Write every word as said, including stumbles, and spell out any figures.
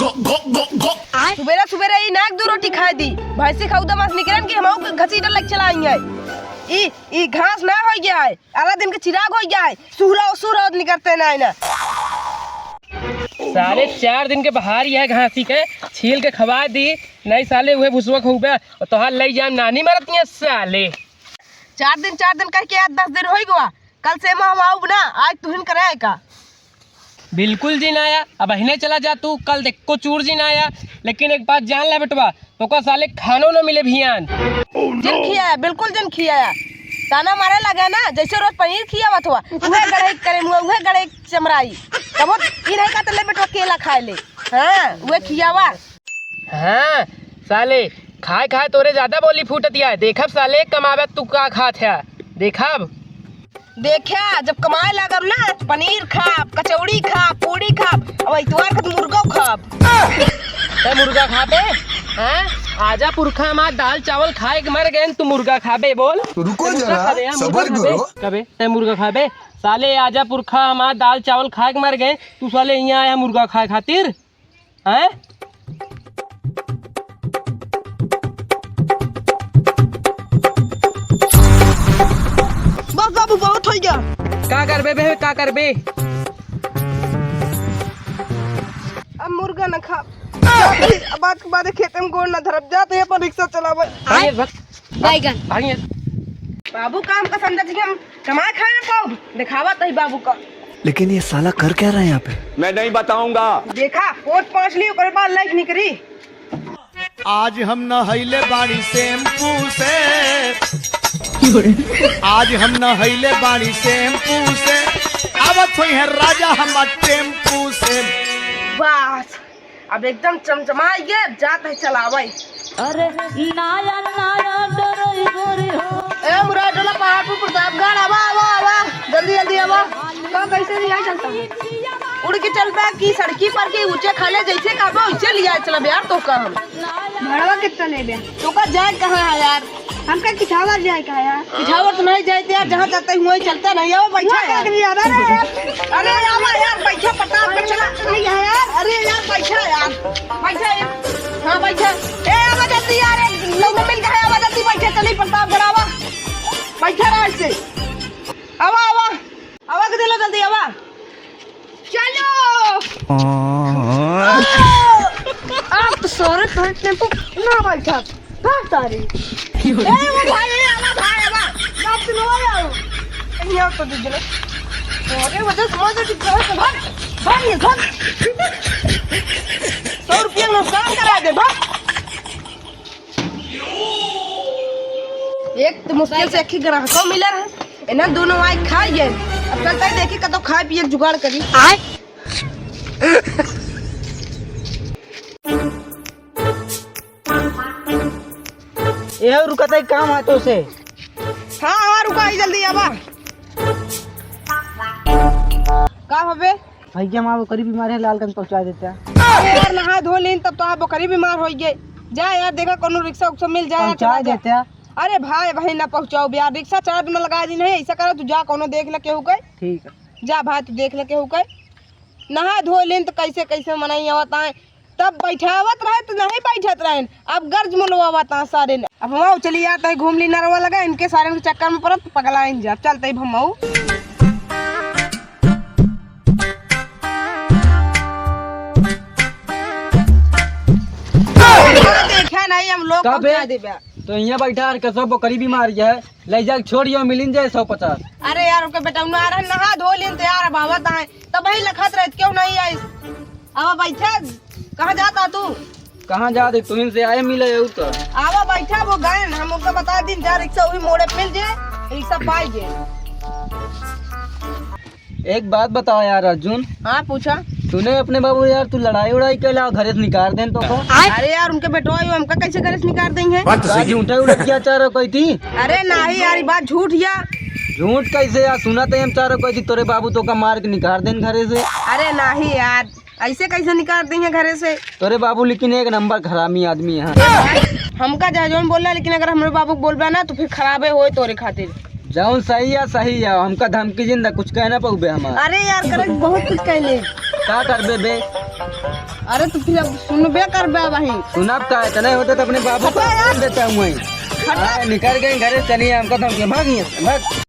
सुबेरे सुबेरे ई नाक दू रोटी खाए दी। भैंसी खउदा मांस निकरन कि हमहू के घसीटल लग चला आई है। ई, ई घास ना होइ गया है, आला दिन के चिराग होइ गया है। सुहरा, सुहरा निकरते ना है ना। साले चार दिन के बहार यह घासी के छील के खवा दी, नहीं साले उहे भुसवा खउबे और तोहार लई जाम नानी मरती है साले। चार दिन, चार दिन कह के आज दस दिन होइ गवा। कल से हम आउब ना, आज तुहिन करे का। बिल्कुल जी ना आया, अब अहिने चला जा तू, कल देखो चूर जी ना आया। लेकिन एक बात जान ले बेटवा, तोका साले खानो ना मिले भियान। जिन खियाया, बिल्कुल जिन खियाया। ताना मारे लगा ना, जैसे रोज पनीर खियावत हुआ, उहे गड़े करे मुआ, उहे गड़े चमराई। तब ई नहीं कहते ले बेटवा केला खाए ले। हाँ, उहे खियावा। हाँ, साले, खाए खाए तोरे ज्यादा बोली फूटत या। देखब साले, कमावे तू का खात है, देखब। देखा, जब कमाए लागब ना, पनीर खाब, कचौड़ी खाब, पूड़ी खाब, अब इतवार के तो मुर्गो खाब। ते मुर्गा खाबे? हाँ? आजा पुरखा हमार दाल चावल खाए के मर गए, तू मुर्गा खाबे, बोल? रुको ते मुर्गा जरा, खाबे, हाँ, मुर्गा सबर खाबे? करो। कबे? ते मुर्गा खाबे? साले, आजा पुरखा हमार दाल चावल खाए के मर गए, तू साले यहाँ आया मुर्गा खाए खातिर? हैं? बस बाबू, बहुत होइ गया। का करबे बे, का करबे? अब मुर्गा न खा। अब आज के बाद खेते में गोड़ न धरब। जात ही अपन रिक्शा चलावे। अरे बस। बैगन। भागिए। बाबू काम का समझा जी हम कमाए खाए ना पाउब, दिखावा तही बाबू का। लेकिन ये साला कर क्या रहा है यहाँ पे? मैं नहीं बताऊंगा। देखा, पोत पाँच ली, ओकरे बाद लाइट निकरी। आज हम नहैले बाड़ी शैम्पू से, आज हम नहैले बाड़ी शैम्पू से, आवत होई है राजा हमार टेम्पू से। बस, अब एकदम चमचमाई गे, अब जात है चलावै। अरे नाया नाया डरई गोरी हो। ए मुरादोला पहाड़पुर प्रतापगढ़, आवा, आवा, आवा, जल्दी, जल्दी आवा। का कैसे लिया चलता है? उड़ के चलबा कि सड़की पर के ऊंचे खाले जैसे कहबा वैसे लिया चलब यार, तो का हम। भाड़वा कितना लेबे? तो का जाए कहाँ है यार? हमका पिछावर जाए का यार? पिछावर तो नहीं जाए यार, जहाँ जाते हैं वहीं चलते नहीं। आओ बैठा हुआ यार। अगली यार, अरे यार। अरे आवा यार, बैठा पटाप पर चला। नहीं है यार। अरे यार, बैठा यार। बैठा यार। हाँ, बैठा। ए, आवा जल्दी यार, ए, लोग मिल गए, आवा जल्दी बैठे, चली प्रतापगढ़ आवा। बैठा रहा ऐसे। आवा, आवा। आवा के दिला जल्दी, आवा। चलो। आप तो सारे बैठने को ना बैठा। भाग तारी। ए, वो भाई, ए, आवा, भाई, आवा। आप तो लो आओ। यहाँ तो दे दे। अरे, वजह समझ के घर से भाग, भाग ये, भाग। सौ रुपया नुकसान करा दे, भाग। एक तो मुश्किल से एक ही ग्राहक मिला रहा, इन्हें दोनों आए खाइए। अब चलता ही देखी कतो खाए पिए के जुगाड़ करी। आए। ए, रुका, तई काम है तो से। हाँ, हाँ, रुका, ही जल्दी आवा। का हबे? भैया, हमार बकरी बीमार है, लालगंज पहुँचा देता। अरे यार, नहा धो लीन, तब तो आप बकरी बीमार होइ गए। जा यार, देखा कोनो रिक्शा उक्शा मिल जाए यार, पहुँचा चला जा। देता। अरे भाई, भाई ना पहुँचाओ यार, रिक्शा चार्ज में लगा दी नहीं, ऐसा करो तू जा, कोनो देख ले केहू के। ठीक है। जा भाई, तू देख ले केहू के। नहा धो लेन तो कैसे कैसे मनई आवत आए, तब बैठावत रहे तो नहीं बैठत रहेन, अब गर्ज मुलवावत आ सारे ने। अब हम चली जात है घूम ली नरवा लगा, इनके सारे के चक्कर में पड़त पगलाइन जा। चलते ही हम देखा नहीं हम लोग का बे? पहुंचा देबे। तो यहाँ बैठा है, कसो बकरी बीमार है, ले जाके छोड़ियो, मिलिन जाए सौ पचास। अरे यार, ओके बेटा, उन्हें आ रहा, नहा धो लेन तो यार, अब आवत आए, तब ही लखत रहत, क्यों नहीं आइस? आवा बैठा, कहाँ जाता तू? कहाँ जाते, तुहिन से आए मिले हो तो। आवा बैठा, वो गए, हम उनका बता दिन जा, रिक्शा वही मोड़े पे मिल जे, रिक्शा पाई जे। एक बात बताओ यार अर्जुन। हाँ, पूछा। तूने अपने बाबू यार, तू लड़ाई उड़ाई के लाओ, घरे से निकाल देन तो को। अरे यार, उनके बेटवा यो हमका कैसे घरे से निकाल देंगे? बात तो सही है। झूठा उड़ा क्या चाह रहा कोई थी? अरे नहीं यार, ये बात झूठ या। झूठ कैसे यार? सुना तो हम चाह रहा कोई थी, तोरे बाबू तो का मार के निकाल देन घरे से। अरे नहीं यार, ऐसे कैसे निकाल देंगे घरे से? तोरे बाबू लेकिन एक नंबर हरामी आदमी है। हमका जा जौन बोला, लेकिन अगर हमरे बाबू के बोलबा ना तो फिर खराबे होए तोरे खातिर। जौन सही है, सही है, हमका धमकी जिन दा, कुछ कह ना पउबे हमार। अरे यार, करे बहुत कुछ कहले। का करबे बे? अरे तो फिर अब सुनबे करबे भाई। सुनब का, इतने होते तो अपने बाबू को हटा यार। बोल देता हूँ मैं। हटा। हाँ, निकल गए घरे, चलिए, हमको धमकी, भाग यहाँ से, भाग।